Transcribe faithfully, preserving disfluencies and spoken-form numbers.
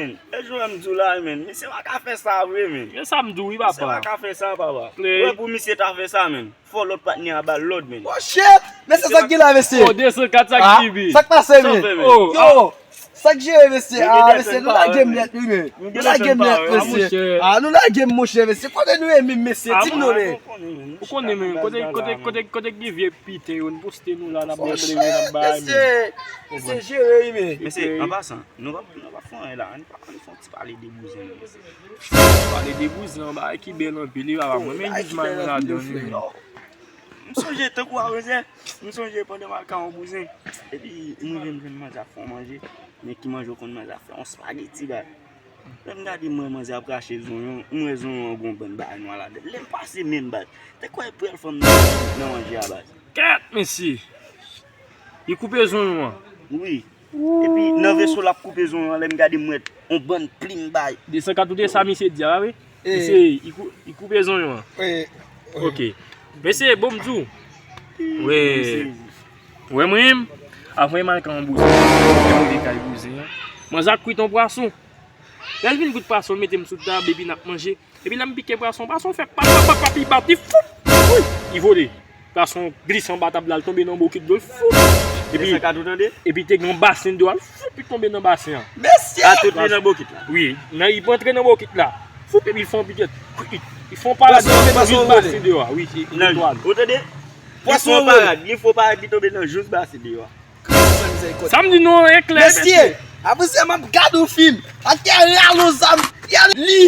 E jwè m di w la, men, misye pa ka fè sa vre, men. Men sa m di w, wi, papa. Misye pa ka fè sa, papa. Ou wè, pou misye ta fè sa, men, fò lòt patnè a ba l lòd, men. Oh shit! Men se sa k gen la, mesye. Oh, de san kat, sa k rive. Sa k pase, men? Yo, sa k jere, mesye? Ah, mesye, nou lage m nèt, wi, men. Nou lage m nèt, mesye. Ah, nou lage m, monchè, mesye. Kote nou ye menm, mesye? Di m non, men. Ou konnen, men. Kote, kote, kote, kote ki vye piten yo, n poste nou la, n ap deplere, n ap bay, men. Mesye, mesye, jere, wi, men. Mesye, an pasan, nou pa, nou pa fè anyen la, ann pa, ann fè yon ti pale de bouzen, non, mesye. Pale de bouzen, yon bagay ki bèl anpil, wi, papa. Mwen menm, jis m al nan ladan, wi, men. M sonje tankou a wè, m sonje pandan m al ka yon bouzen. Epi m rive m jwenn manzè ap fè yon manje. Men ki manje w konn manzè ap fè? Yon spageti, baz. Lè m gade m wè manzè ap rache zonyon, m wè zonyon an gon bann bagay nwa ladan. Lè m pase men m, baz. Te kwè pral fanm nan nan manje a, baz. Kèt, mesye! Li koupe zonyon an. Wi. Epi nan veso l ap koupe zonyon an, lè m gade m wè yon bann plim bay. De san kat ou te sa misye di a, wi. Mesye, li kou-, li koupe zonyon an. Ok. Mesye, bon m di w. Wi. Ou wè mwen menm, avan m al ka yon bouzen, m rive kay bouzen an. Manzè ap kwit yon pwason. Lè l fin kwit pwason, l mete m sou tab, epi n ap manje. Epi lè m pike pwason, pwason fè pap, pap, pap, pap, li bat, li foup! Wi! Li vole. Pwason glise anba tab la, l tonbe nan bokit dlo, l foup! Epi, epi te gen yon basen deyò a, l foup, li tonbe nan basen an. Mesye! A tout li nan bokit la. Wi, nan, li antre nan bokit la. Foup, epi l fè yon pikèt. Li fè yon parad, li tonbe nan jis basen deyò a. Wi, li etwale. Ou tande? Li fè yon parad, li fè yon parad, li tonbe nan jis basen deyò a. Sa m di nou an e klè, mesye. Apre sa, m ap gade yon fim. Atè a rale yon zam. Li.